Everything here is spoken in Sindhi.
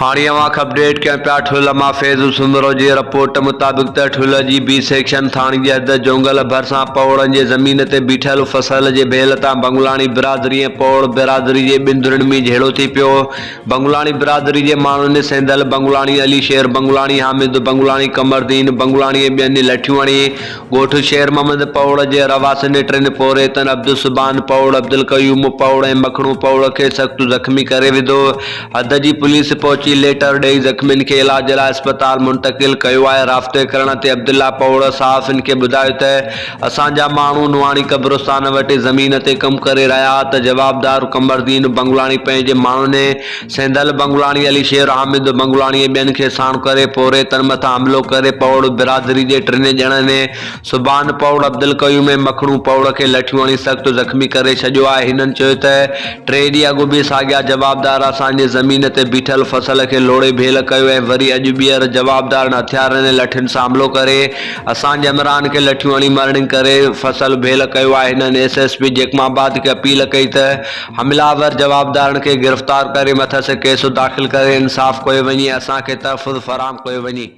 هاڻي اوهان کي اپڊيٽ ڪيون پيا ٺل مان فيض سومرو جي رپورٽ مطابق ته ٺل جي بي سيڪشن ٿاڻي جي حد جونگل ڀرسان پوڙن جي زمين تي بيٺل فصل جي ڀيل تان بنگلاڻي برادري ۽ پوڙ برادري جي ٻن ڌرين ۾ جهيڙو ٿي پيو بنگلاڻي برادري جي ماڻهن سينڌل بنگلاڻي علي شير بنگلاڻي حامد بنگلاڻي قمردين بنگلاڻي ۽ ٻين لٺيون هڻي ڳوٺ شير محمد پوڙ جي رهواسين ٽن پورهيتن عبدالسبحان پوڙ، عبدالقيوم پوڙ ۽ مکڻو پوڙ کي سخت زخمي ڪري وڌو. حد جي پوليس پهچي ليٽر ڏئي زخمين کي علاج لاء اسپتال منتقل ڪيو آهي. رابطي ڪرڻ تي عبدالله پوڙ صحافين کي ٻڌايو ته اسان جا ماڻهو نوحاڻي قبرستان وٽ زمين تي ڪم ڪري رهيا ها ته جوابدار قمردين بنگلاڻي پنهنجي ماڻهن سيندل بنگلاڻي، علي شير حامد بنگلاڻي ۽ ٻين کي ساڻ ڪري پورهيتن مٿان حملو ڪري پوڙ برادري جي ٽن ڄڻن سبحان پوڙ، عبدالقيوم ۽ مکڻو پوڙ کي لٺيون هڻي سخت زخمي ڪري ڇڏيو آهي. هنن چيو ته ٽي ڏينهن اڳ به ساڳيا جوابدار اسان جي زمين تي بيٺل فصل کي لوڙهي ڀيل ڪيو ۽ وري اڄ ٻيهر جوابدارن هٿيارن ۽ لٺين سان حملو ڪري اسان جي همراهن کي لٺيون هڻي مرڻينگ ڪري فصل ڀيل ڪيو آهي. هنن ايس ايس پي جيڪب آباد کي اپيل ڪئي ته حمله آور جوابدارن کي گرفتار ڪري مٿس ڪيس داخل ڪري انصاف ڪيو وڃي اسان کي تحفظ فراهم ڪيو وڃي.